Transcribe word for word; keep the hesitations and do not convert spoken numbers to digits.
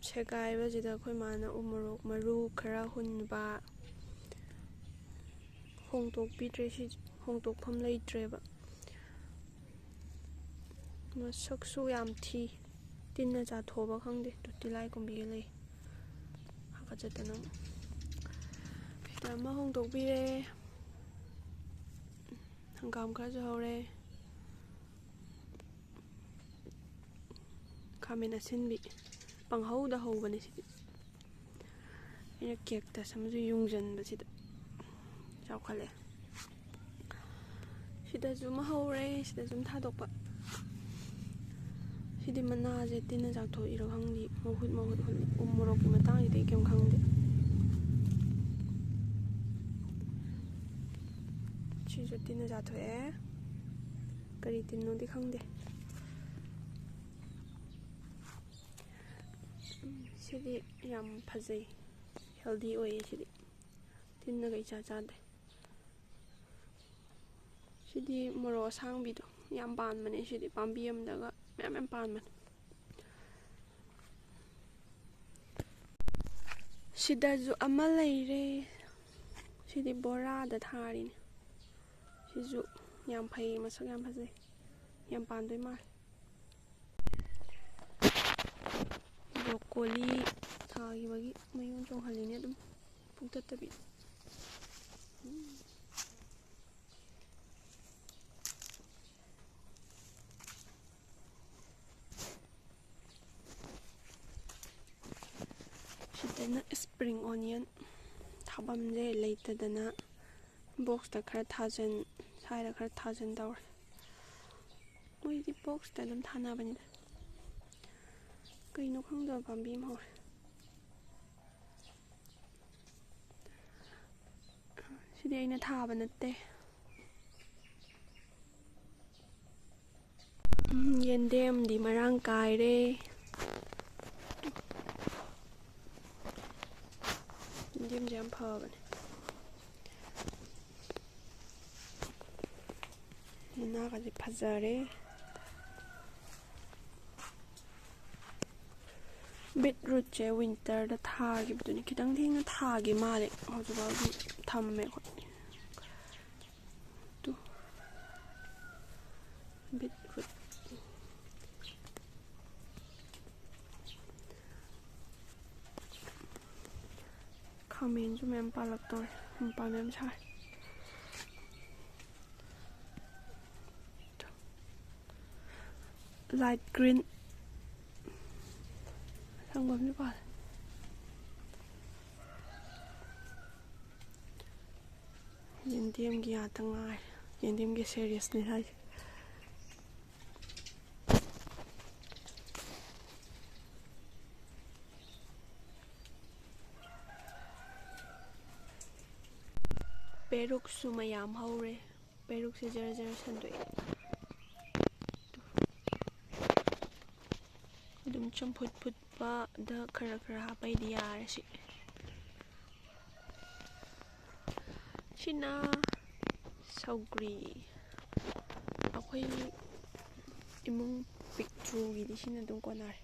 ꯁꯦꯒꯥꯏꯕꯁꯤꯗ ꯑꯩꯈꯣꯏ ꯃꯥꯅ ꯎ ꯃꯣꯔꯣꯛ ꯃꯔꯨ ꯈꯔ ꯍꯨꯟꯕ, ꯍꯣꯡꯗꯣꯛꯄꯤꯗ꯭ꯔꯦ꯫ ꯁꯤ ꯍꯣꯡꯗꯣꯛꯐꯝ ꯂꯩꯇ꯭ꯔꯦꯕ꯫ ꯃꯁꯛꯁꯨ ꯌꯥꯝ ꯊꯤ꯫ ꯇꯤꯟꯅ ꯆꯥꯊꯣꯛꯑꯕ ꯈꯪꯗꯦ꯫ ꯇꯨ ꯇꯤꯜꯍꯥꯏ ꯀꯨꯝꯕꯤꯒ ꯂꯩ꯫ ꯍꯥꯀꯠꯆꯗꯅ꯫ ꯁꯤꯗ ꯑꯃ ꯍꯣꯡꯗꯣꯛꯄꯤꯔꯦ꯫ ꯍꯪꯒꯥꯝ ꯈꯔꯁꯨ ꯍꯧꯔꯦ꯫ ꯈꯥꯃꯦꯟ ꯑꯁꯤꯟꯕꯤ ꯄꯪꯍꯧꯗ ꯍꯧꯕꯅꯦ ꯁꯤꯗꯤ꯫ ꯑꯩꯅ ꯀꯦꯛꯇꯁ ꯑꯃꯁꯨ ꯌꯨꯡꯁꯤꯟꯕꯁꯤꯗ ꯆꯥꯎꯈꯠꯂꯦ꯫ ꯁꯤꯗꯁꯨ ꯑꯃ ꯍꯧꯔꯦ, ꯁꯤꯗꯁꯨ ꯑꯗꯨꯝ ꯊꯥꯗꯣꯛꯄ꯫ ꯁꯤꯗꯤ ꯃꯅꯥꯁꯦ ꯇꯤꯟꯅ ꯆꯥꯊꯣꯛꯏꯔꯣ ꯈꯪꯗꯦ, ꯃꯍꯨꯠ ꯃꯍꯨꯠ ꯍꯨꯠꯂꯤ꯫ ꯎ ꯃꯣꯔꯣꯛꯀꯤ ꯃꯇꯥꯡꯁꯤꯗꯤ ꯑꯩ ꯀꯩꯝ ꯈꯪꯗꯦ꯫ ꯁꯤꯁꯨ ꯇꯤꯟꯅ ꯆꯥꯊꯣꯛꯑꯦ꯫ ꯀꯔꯤ ꯇꯤꯟꯅꯣꯗꯤ ꯈꯪꯗꯦ꯫ ꯁꯤꯗꯤ ꯌꯥꯝ ꯐꯖꯩ, ꯍꯦꯜꯗꯤ ꯑꯣꯏꯌꯦ ꯁꯤꯗꯤ꯫ ꯇꯤꯟꯅꯒ ꯏꯆꯥ ꯆꯥꯗꯦ꯫ ꯁꯤꯗꯤ ꯃꯣꯔꯣꯛ ꯑꯁꯥꯡꯕꯤꯗꯣ ꯌꯥꯝ ꯄꯥꯟꯕꯅꯦ꯫ ꯁꯤꯗꯤ ꯄꯥꯝꯕꯤ ꯑꯃꯗꯒ ꯃꯌꯥꯝ ꯃꯌꯥꯝ ꯄꯥꯟꯕꯅꯦ꯫ ꯁꯤꯗꯁꯨ ꯑꯃ ꯂꯩꯔꯦ꯫ ꯁꯤꯗꯤ ꯕꯣꯔꯥꯗ ꯊꯥꯔꯤꯅꯦ꯫ ꯁꯤꯁꯨ ꯌꯥꯝ ꯐꯩ, ꯃꯁꯛ ꯌꯥꯝ ꯐꯖꯩ, ꯌꯥꯝ ꯄꯥꯟꯗꯣꯏ ꯃꯥꯜꯂꯦ꯫ ꯕ꯭ꯔꯣꯀꯣꯂꯤ ꯊꯥꯈꯤꯕꯒꯤ ꯃꯌꯣꯟ ꯆꯣꯡꯍꯜꯂꯤꯅꯦ ꯑꯗꯨꯝ ꯄꯨꯡꯇꯠꯇꯕꯤ꯫ ꯁꯤꯗꯅ ꯏꯁꯄ꯭ꯔꯤꯡ ꯑꯣꯅꯤꯌꯟ ꯊꯥꯐꯝꯁꯦ ꯂꯩꯇꯗꯅ ꯕꯣꯛꯁꯇ ꯈꯔ ꯊꯥꯖꯟ, ꯁ꯭ꯋꯥꯏꯗ ꯈꯔ ꯊꯥꯖꯟ ꯇꯧꯔꯦ꯫ ꯃꯣꯏꯗꯤ ꯕꯣꯛꯁꯇ ꯑꯗꯨꯝ ꯊꯥꯅꯕꯅꯤꯗ꯫ ꯀꯩꯅꯣ ꯈꯪꯗꯕ ꯄꯥꯝꯕꯤ ꯑꯃ ꯍꯧꯔꯦ꯫ ꯁꯤꯗꯤ ꯑꯩꯅ ꯊꯥꯕ ꯅꯠꯇꯦ꯫ ꯎꯝ, ꯌꯦꯟꯗꯦꯝꯗꯤ ꯃꯔꯥꯡ ꯀꯥꯏꯔꯦ꯫ ꯌꯦꯟꯗꯦꯝꯁꯦ ꯌꯥꯝ ꯐꯕꯅꯦ꯫ ꯃꯅꯥꯒꯁꯦ ꯐꯖꯔꯦ꯫ ꯕꯤꯠꯔꯨꯠꯁꯦ ꯋꯤꯟꯇꯔꯗ ꯊꯥꯈꯤꯕꯗꯨꯅꯤ, ꯈꯤꯇꯪ ꯊꯦꯡꯅ ꯊꯥꯈꯤ ꯃꯥꯜꯂꯦ꯫ ꯍꯧꯖꯤꯛꯐꯥꯎꯗꯤ ꯊꯝꯃꯦ ꯑꯩꯈꯣꯏ꯫ ꯇꯨ꯫ ꯕꯤꯠꯔꯨꯠ꯫ ꯈꯥꯃꯦꯟꯁꯨ ꯃꯌꯥꯝ ꯄꯥꯜꯂꯛꯇꯧꯔꯦ, ꯃꯄꯥꯟ ꯃꯌꯥꯝ ꯁꯥꯔꯦ꯫ Light green ꯑꯁꯪꯕ ꯑꯃꯁꯨ ꯄꯥꯜꯂꯦ꯫ ꯌꯦꯟꯗꯦꯝꯒꯤ ꯉꯥꯛꯇ ꯉꯥꯏꯔꯦ꯫ ꯌꯦꯟꯗꯦꯝꯒꯤ seriousꯅꯦ ꯍꯥꯏꯁꯦ꯫ ꯄꯦꯔꯨꯛꯁꯨ ꯃꯌꯥꯝ ꯍꯧꯔꯦ꯫ ꯄꯦꯔꯨꯛꯁꯦ ꯖꯔ ꯖꯔ ꯁꯟꯗꯣꯛꯑꯦ꯫ ꯑꯗꯨꯝ ꯆꯝꯐꯨꯠ ꯐꯨꯠꯄꯗ ꯈꯔ ꯈꯔ ꯍꯥꯞꯄꯩꯗꯤ ꯌꯥꯔꯦ ꯁꯤ꯫ ꯁꯤꯅ ꯁꯧꯒ꯭ꯔꯤ꯫ ꯑꯩꯈꯣꯏꯒꯤ ꯏꯃꯨꯡ ꯄꯤꯛꯇ꯭ꯔꯨꯒꯤꯗꯤ ꯁꯤꯅ ꯑꯗꯨꯝ ꯀꯣꯟꯅꯔꯦ꯫